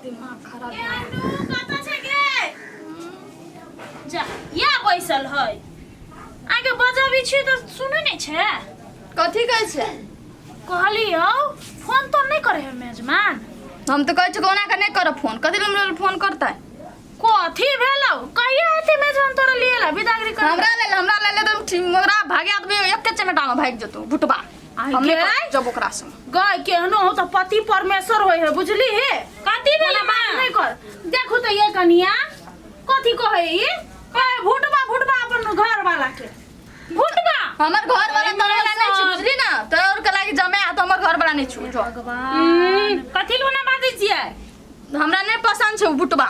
दिमाग खराब ए अनु कतऽ छै गे जा या बैसल है आगे बजबी छी तऽ सुनै नहि छै कथी कहै छै कहलियौ फोन तो नहि करे है मेजमान हम तऽ कहै छी कोना के नहि करब फोन कथी लए हमरा फोन करतै कथी भेलौ कहिया हेतै मेजमान तोरा लिए ला विदागरी कर हमरा लेल तऽ ठीक, ओकरा भाग्या देबै एके चमेटा में भागि जेतौ भुटबा आइ हम नहि गे? करब जब ओकरा संग गय केहनो हो तऽ पति परमेश्वर होय है बुझली हे कथी भेलै ओना बात माँ नहि कर देखू तऽ ये कनिया कथी कहै ई कहे भुटबा भुटबा अपन घर वाला के भुटबा हमर घर वाला तोरा वाला नहीं छी बुझली ना तोरा और के लागी जमे आ तो हमर घर वाला नहीं छु जो भगवान कथी लूना बाजै छियै हमरा नहीं पसंद छै उ बुटबा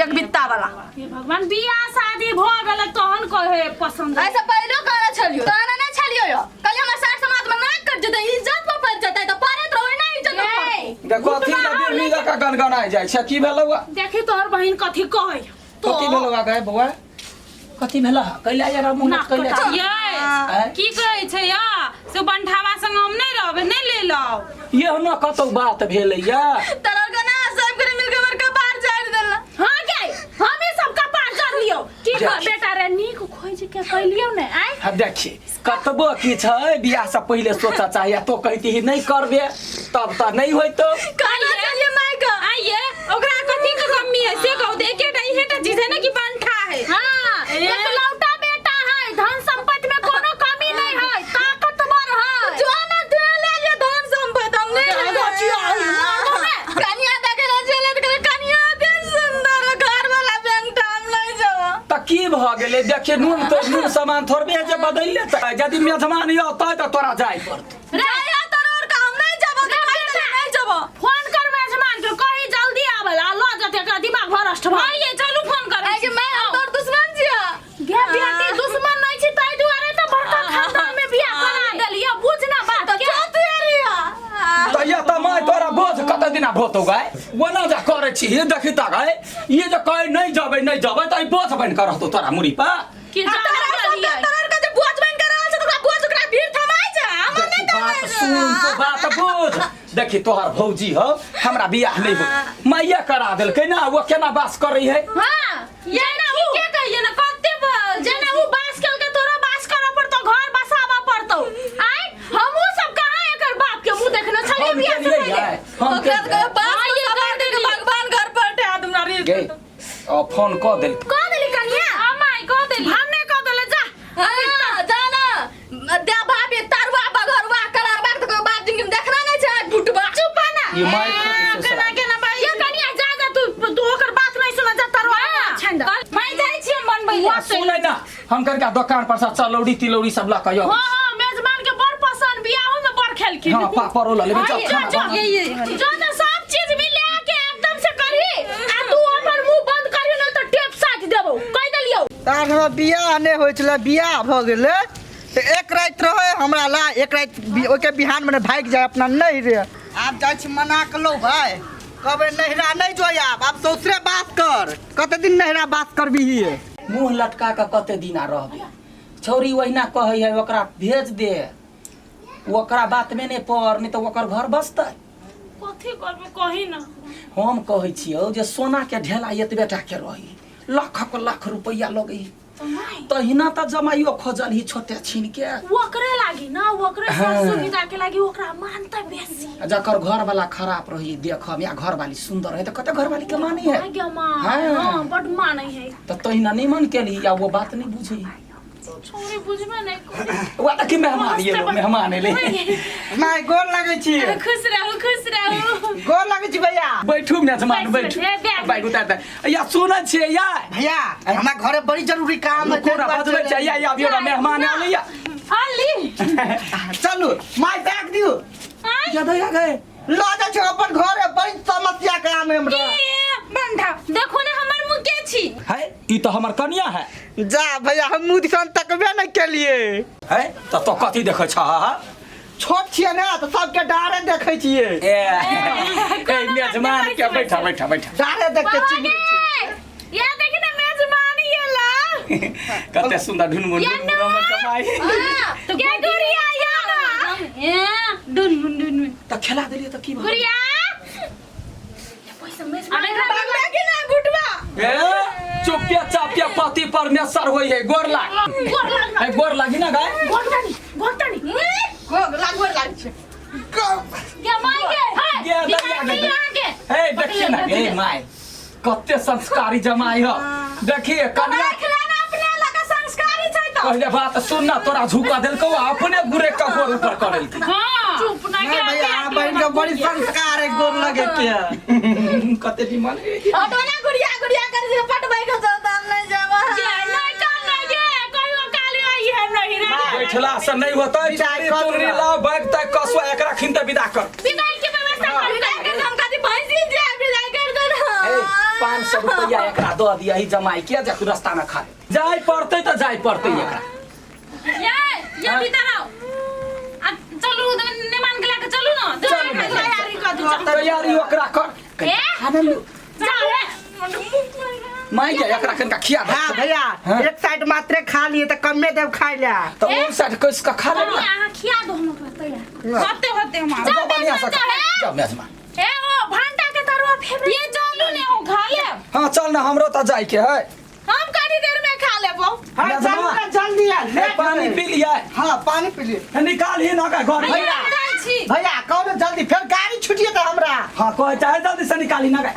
एक बित्ता वाला हे भगवान बियाह शादी भ गेल तहन कहे पसंद ऐसे पहलो कहने छलियो तहन नहीं छलियो यो कल हमर सार समाज में नाक कट जेतै इज्जत पर पड़ जेतै त पड़ैत रहो ना इज्जत पर ए, देखो अथी भुटबा लगे हम मिला का गनगनाय जाइ छै की भेलौ देखी तोहर बहिन कथी कहै कथी भेलौ गे बौआ कथी भेला कैला यार मुँह नाक कैला कटा। यै आँय? की कहै छै या से बंठावा संग हम नहि रहबै नहि ले लाउ ये न कतौ बात भेलै या तोरा के ना सब के मिल के हमर कपार झाड़ि देला हाँ गे हम ई सब कपार जरलियौ की जा। कर बेटा रे नीक खोज के कैलियौ ने आय हाँ देखी कतबो की छै बियाह से पहिले सोचा चाही आ तो कहती ही नहीं करबे तब तऽ नहीं होइतो कहना चाहिए माय का आइए ओकरा कथी के कमी है से कहू तऽ एकेटा इहेटा चीज है ना कि बंठा है हाँ एकलौता बेटा है धन संपत्ति में कोनो कमी नहीं है ताकतवर है जो ना तू ले ले धन संपत्ति हम नहीं लेबै। कनिया देखे ना चले तो कहले, कनिया दे सुंदर घर वाला बैंक हम नहीं जावा तऽ की भऽ गेलै देखिए नून तो नून सामान थोड़बे है जे बदलि लेतै यदि मेजमान अतै तऽ तोरा जाय पड़तौ जाया तोर और काम नहीं जाबो तो खाई तो नहीं जाबो फोन कर मेजमान के कही जल्दी आवेला ल जते एकरा दिमाग भ्रष्ट भ आइए चलू फोन करै आगे मैं हम तोर दुश्मन छिया गे बेटी दुश्मन नहीं छी ताहि दुआरे त बड़का खानदान में बियाह करा देलियै बुझ ना बात तो के जो तू एरिया तऽ ये तऽ माय तोरा बोझ कते दिना भोतौ गाय ओना जा करै छी हे देखी तऽ गाय ये जे कहै नहि जबै नहि जबै तऽ ई बोझ बनि कऽ रहतौ तोरा मुड़ी पर कि आ जाना तोरा सब चलियै तोरा के जे बोझ बन के रहल छै तोरा बोझ ओकरा भीड़ थमाइ छै हमर नहीं बात थमाइ सुन तो बात बुझ देखी तोहर भौजी हो हमरा बियाह नहीं हो माइया करा देलकै ना वो केना बास करै है हां ये जेना उ के कहिए ना कते जेना उ बास केलकै तोरा बास करऽ पड़तौ घर बसाबऽ पड़तौ आय हमहूँ सब कहाँ एकर बाप के मुँह देखने छलियै हम बियाह से केलियै पहिले यार, हम ओकरा केलियै। तो बास हाँ, ये को कर कर दे देलियै। भगवान घर पर उठा दूंगा रे गे आ फोन कऽ देलकै कह देली कनिया हां माय कह देली हम नहीं कह देले जा हाँ, जाना दे भाभी तरुआ बघरुआ कलरवा के तो बाप जिंदगी में देखना नहीं छै भुटबा चुप ना ये माइक खतम से केना केना बाई ये कनिया जा जा तू तू ओकर बात नहीं सुन जा तरुआ छानि दे माय जाइ छी हम बनबै लए। सुनै ना हम करके दोकान पर से चलौड़ी तिलौड़ी सब लऽ कऽ यौ हाँ हाँ मेजबान के बड़ पसंद बियाहो में बड़ खेलखिन हाँ पापड़ो लऽ लेबै हाँ, चल जो खाना जो बना। ये जो तो सब चीज भी ले के एकदम से करही आ तू अपन मुंह बंद करही नहीं तो टेप साट देबो कह देलियौ तहन हमरा बियाह नहि होइ छलै बियाह भऽ गेलै तऽ एक राति रहै हमरा ला एक राति ओहिके बिहान मने भागि जाय अपना नहि रे आब जाइ छी मना कऽ लौ भाय कहबै नहिरा नहि जो आब आब सौसरे बास कर कते दिन नहिरा बास करबिही मुँह लटका कऽ कते दिना रहबै छौरी ओहिना कहै है ओकरा भेज दे ओकरा बातमे नहि पड़ नहि तऽ ओकर घर बसतै कथी करबो कही ना हम कहै छियौ जे सोनाके ढेला एतबे टाके रही लाखक लाख रुपैआ लगै तहिना तऽ जमाइयो खोजल ही छोटे छीन के ओकरे लागी ना ओकरे सब हाँ। सुविधा के लागी ओकरा मानते बेसी आ जकर घर वाला खराब रही देखम या घर वाली सुंदर है तऽ कते घर वाली के मानी है भाग्य माँ हाँ। हाँ बड मानै है तऽ तहिना नहीं मन केली या वो बात नहीं बुझी छोरी बुझबे नहीं करी वो तऽ की मेहमान ये लो मेहमान एलै माय गोर लगै छी खुश रहू खुश रहू गोर लगै छी भैया बैठू मेहमान बैठ, बैठू बैठ, बैठ उतार दे या सुनै छियै या भैया हमरा घरे बड़ी जरूरी काम है कोना बजबै छै या या अभी मेहमान आलै या अली चलू माय बैग दियौ या दया गए लऽ जाइ छी अपन घरे बड़ी समस्या काम है हमरा ए बंठा देखो ने हमर मुँह के छी है ई तऽ हमर कनिया है जा भैया हम मुँह दिसन तकबे नहि केलिए है तऽ तो कथी देखै छह छोट छियै ने तऽ सबके डारे देखै छियै ए ए मेजमान के बैठा बैठा बैठा डारे देख के चिन्ह लै छियै। ये देखी ना मेजबान ये ला कते सुंदर ढुनमुन ये ढुनमुन हमर जमाई तो के गुड़िया या ना ए डुन मुन डुन मुन तऽ खेला देलियै तऽ की भऽ गुड़िया ये अब एकरा भागबे कि ना गुटवा ए चुपिया चापिया पति परमेश्वर होई है गोर लाग। गोर लाग। ए गोर लागी ना गाय। गोर तानी, गोर तानी। गोर लाग, गोर लाग छै। गे माय गे, हे, गे, बिना दरिया की गे। अहाँके। ए देखिए ना ए my कते संस्कारी जमाई हो। देखिए कन्या देख लेना अपने लगा संस्कारी छै तो। पहले बात सुन ना, तोरा झुका देलकौ अपने गुरे का गोर ऊपर कर देलकै। हां चुप ना नहीं गे, भैया बहन के बड़ी संस्कार है गोर लगे के। कते निमन है। ऑटो ना गुड़िया गुड़िया कर दे पटबै के चलता हम नहीं जाबा। गे, नहीं कान नहीं गे, कहियो काली आई है नहीं रे। बैठला से नहीं होतै, विदाई चुनरी कर तुनरी ना। लाओ बैग तक कसुआ एकरा खिन त विदा कर। विदाई के व्यवस्था कर। विदाई कर हम कथी भैंसी जे विदाई कर दे ना। ए 500 रुपया एकरा दऽ दिया ही जमाई के जे तू रास्ता में खा ले। जाय पड़तै त जाय पड़तै एकरा। ये ये भीतर आओ। आ चलू त नेमान के लाके चलू ना। चलू ना। तैयारी कर दू, चल। तैयारी ओकरा कर। ए? खाना लो। जा रे। माय के एकरा कनका खिया दे। हाँ भैया हाँ। एक साइड मात्रे खा लिए तो कमे देव खाए ला। त ओ साइड कस के खा ले ना। अहाँ खिया दो हम ओकरा तैयार। होते होते हम आओ। जाओ बढ़िया से खा। जा, जाओ मेजमा। ए ओ भांटा के तरुआ फेवरेट। ये चलू ने हो खा ले। हां चल ना हमरो त जाय के है। हम कनी देर में खा लेबो। हाँ मेजमा। चलू ना जल्दी आ ए, लेट पानी हो पी लिया। हाँ पानी पी लिए। निकाल ही ना का घर में। भैया। जाइ छी। भैया कौन जल्दी फिर गाड़ी छुटिए तो हमरा। हां कहे चाहे जल्दी से निकाली ना का।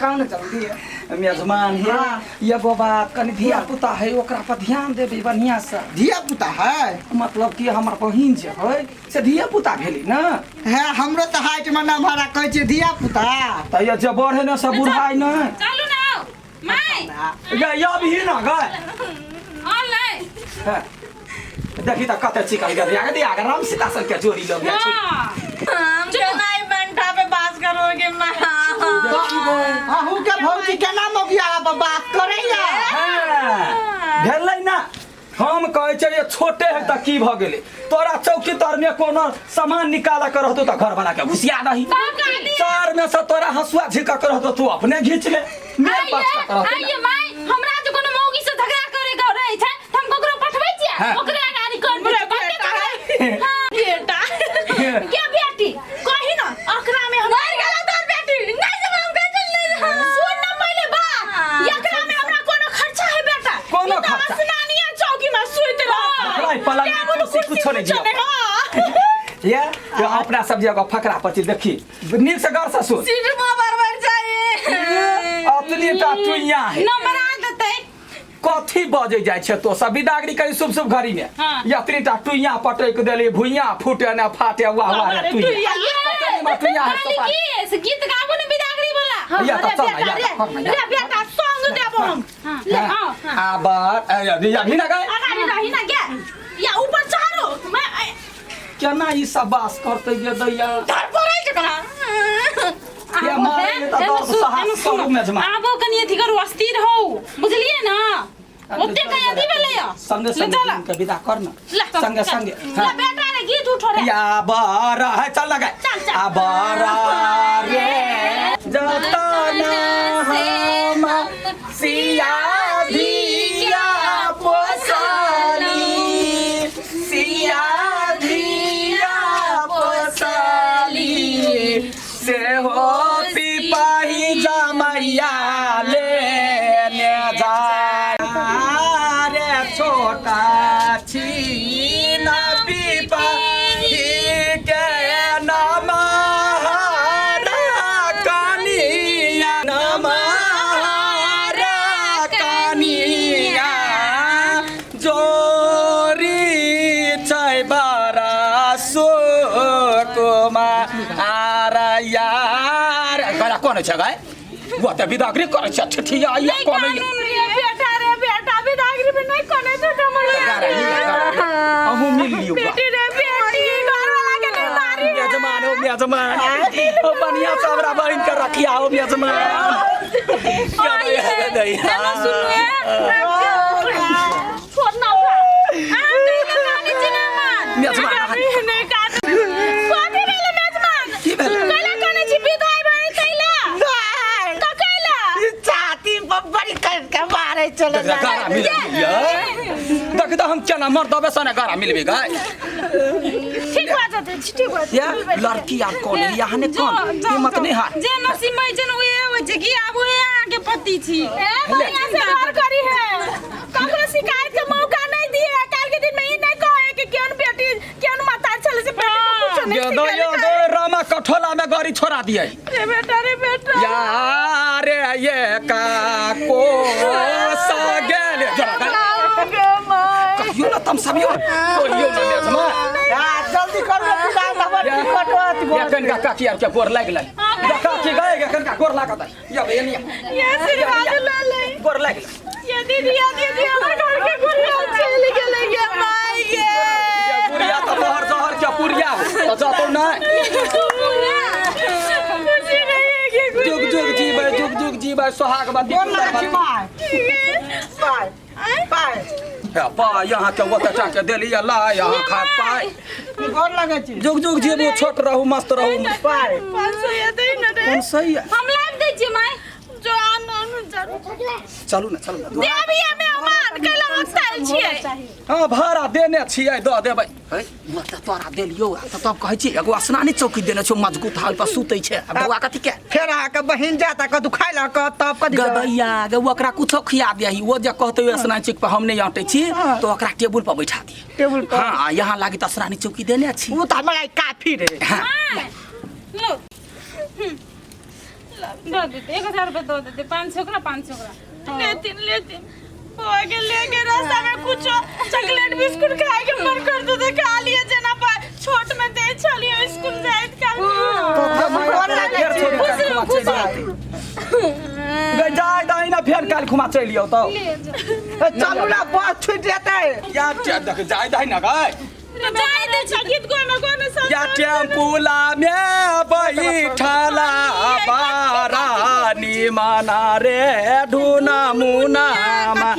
कौन जल्दी है। मेजमान हे हाँ। एगो बात कनी धिया पुता है ओकरा पर ध्यान देबी बढ़िया से। धिया पुता है मतलब कि हमर बहिन जे है से धिया पुता भेली ना। है हमरो तो हाइट में ना भरा कहै छै धिया पुता। त ये जे बढ़े ना से बुढ़ाई ना। चलू ना आओ। My गे अब ही ना गे। ऑन ले। हाँ। देखी त कते चिकन के दिया के दिया के राम सीता सन के जोड़ी लग गया छै। हां हम के नहीं बंटा पे बात करोगे मां। अहू के भौजी केना मगिया बात करैया। हाँ, भेलै ना। हम कहै छै ये छोटे है त की भ गेलै। तोरा चौकी तर में कोनो सामान निकाल के रहतो त घर वाला के घुसिया दही। सर में से तोरा हंसुआ झिका के रहतो तू अपने घींच ले। मेरे पास आइए का रहतो। आइए my, हमरा जे कोनो मौगी से झगड़ा करे के रहै छै त हम ककरो पठबै छियै। हाँ। ओकरे अगाड़ी कर दै छियै। कते झगड़ा। हां बेटा। गे बेटी कही ना ओकरा में हम मर गेला तोर बेटी। नहीं जब हम कह चल नहीं। सुन ना पहले बात। एकरा में हमरा कोनो खर्चा है बेटा। कोनो ई त खर्चा। स्नानिया चौकी में सुइत रह। पलाई पलंग टेबुल कुर्सी कुछो नहीं कुछो दिया। नहीं, हाँ। ये ये अपना सब जगह फकरा पर चीज देखी नीक से गौर से सुन। सीट में बरबर चाहिए। अपने टा टुइया है। नंबर आ देतै। कथी बजे जाइ छै तो सब विदागरी करी शुभ शुभ घड़ी में। हाँ। यात्री टा टुइया पटक देली भुइया फूटे ने फाटे वाह वाह रे टुइया। पता नहीं टुइया है खाली सपाट। की से गीत गाबू ने विदागरी वाला। या त चल ना, या रे त कर ना, या। रे बेटा संग देबो हम। ले आओ। आबर ए अभी अभी ना गए। अगाड़ी रही ना गे या ऊपर चढ़ो मैं केना ई सब बास करतै गे दैया। धर पड़ै छै कना। ये मारे ये त दर्द साहस करू मेजमा। आबो कनी अथी करू अस्थिर हो बुझलिए ना। ओते कहीं अथी भेलै या। संगे ले संगे चल। के विदा कर ना। ले, संगे चल। संगे। ले बेटा रे गीत उठो रे। या बारा है चल लगा। चल, चल। आबारा रे जतना हम सिया धिया पोसली सिया धिया पोसली से हो पिपाही जमैया ले ने जाय रे छोटा छीन पिपाही के नमहारा कनिया नमहारा कनिया जोरी छै बारा सुकुमा आरा यार गला कोन छै गाय वो त विदागरी करै छै ठिठिया या कोन रे बेटा रे बेटा विदागरी में नहीं कोने तो हमर अहूँ मिल लियौ बा। बेटी रे बेटी घर वाला के नहीं मारी। मेजमान हो मेजमान ओ बढ़िया से हमरा बहिन के रखिया हो मेजमान। क्या दैया एना सुनू ए। छोड़ ना उठा। अहाँ कहियो कानै छी ना मान। मेजमान नहीं काट कथी भेलै मेजमान? की भेलै? कैला कानै छी विदाई भई कैला? नहीं त कैला? छाती पर बड़ी कस के मारे चले देखा गारा मिल गेलियै। देख त हम केना मर्दबे सने गारा मिलबे गाय। ठीक बात। बाजत है छिटी बाजत या लड़की आर कौन है यहाँ ने कौन हिम्मत नहीं हार जे नसीब में छै ने उहे होइ छै कि आब उहे अहाँके पति छी ए बढ़िया से गौर करी है ककरो शिकायत के मौका नहीं दिए काल के दिन में ई नहीं कहे कि केहन बेटी केहन माता छले से बेटी के कुछो नहीं ये दो सिखेलकै। ये दो रामा कठोला में गड़ी छोड़ा दिए रे बेटा रे बेटा यारे ये का को सा गेल जरा गा। गे माय कहियो ना तमसाबियो कहियो ना मेजमा आ, जल्दी करू ने पूरा हमर टिकट होत या कनका काकी आर के गोर लागि गेलै या काकी गए या कनका गोर लागत या भैया ये आशीर्वाद ले ले गोर लागि गेलै ये दीदी ये दीदी हमर घर के गुड़िया चल गेलै गे माय गे ये पुरिया तऽ तोहर जहर के पुरिया हो तऽ जतौ नहि खुशी नहीं है कि जुग जुग जीबै जुग जुग जीबै सोहागवती गोर लागै छी माय पाय पाय हे पाय यहाँ के ओतऽ टाके देलियै लाय यहाँ खा पाय गोर लागै छी जुग जुग जीबू छोट रहू मस्त रहू पाय 500 ये दे न रे कोन सही है हम लाइव दै छियै माय जो आन आन जरूर चलू ने चलू ने देवी मेहमान कैला वक्ताल छियै हाँ भाड़ा देने छियै दऽ देबै है मत तोरा देलियौ आ तऽ तब कहै छी एगो स्नानी चौकी देने छौ मजगूत हाल पर सुतै छै आ बौआ कथी के फेर अहाँके बहिन जात कदू खाइ लए कहत तब कथी करब? गदैया गे ओकरा कुछो खिया दियही ओ जे कहतै ओहि स्नानी चौकी पर हम नहि अटै छी तऽ ओकरा टेबुल पर बैठा दियै टेबुल पर हाँ यहाँ लागी तऽ स्नानी चौकी देने छी ओ तऽ हमरा काफी रे हाँ लो दऽ देते 1000 रुपया दऽ देते 500 ओकरा 500 ओकरा लेतिन लेतिन बौआ के लेके रास्ता में कुछो चॉकलेट बिस्कुट खाए के मन कर दे तो खा लिए जेना छोट में दे छलिए स्कूल जाइत काल गोर लागै फेर छी। छोड़ी काल्हि खुमा चलि आउ। गै जाय दही ना फेर काल्हि खुमा चलि आउ तऽ ए, चलू ना बस छूटि जेतै या देख जाय दही ना गै जाय दे छी गीत गोना गोना सब या टेम्पुला में बैठला बारानी माना रे ढूना मुना मा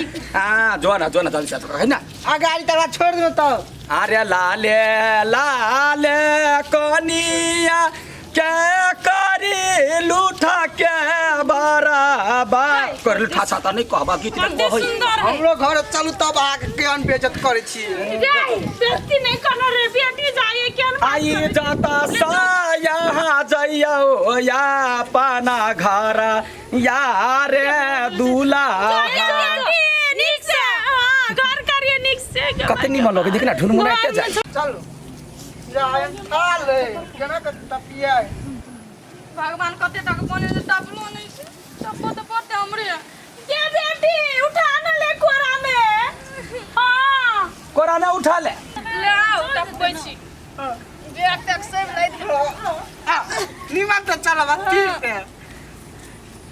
आ जो ना जो ना जल्दी से है ना आ गाड़ी तोरा छोड़ दू तब अरे लाले लाले कनिया के करी लूठा के बराबर कर लूठा छा त नहीं कहबा गीत में कते कहै सुंदर है हमरो घर चलू तब अहाँके केहन बेइज्जत करै छी जाय बेटी नहीं कोनो रे बेटी जाए केन आई जाता सा यहाँ जइयो या पाना घर या रे दूल्हा निक से हां घर करिए निक से कते निमन लगे देख ना ढुनमुनाइते जाय चलू जा खा ले केना के तपिया भगवान कते तक बने तपलो नहीं छै तपो तो पड़ते हमरे के बेटी उठा न ले कोरा में हां कोरा ना उठा ले ले आओ टपबै छी बैग तक सब नहीं धरो निमन तऽ चलब ठीक है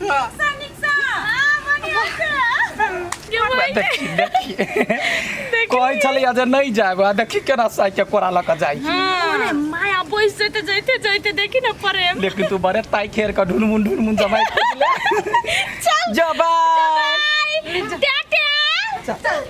हाँ। हां बढ़िया से देखी देखी कहै छलैया जे नहि जायब आ देखी केना साइके कोरा लऽ कऽ जाइ छी अरे माया बैस जैते जैते जैते देखी न प्रेम लेकिन तू बड़े ताई खेर कऽ ढुनमुन ढुनमुन जमाइ चल जबाई टाटा चल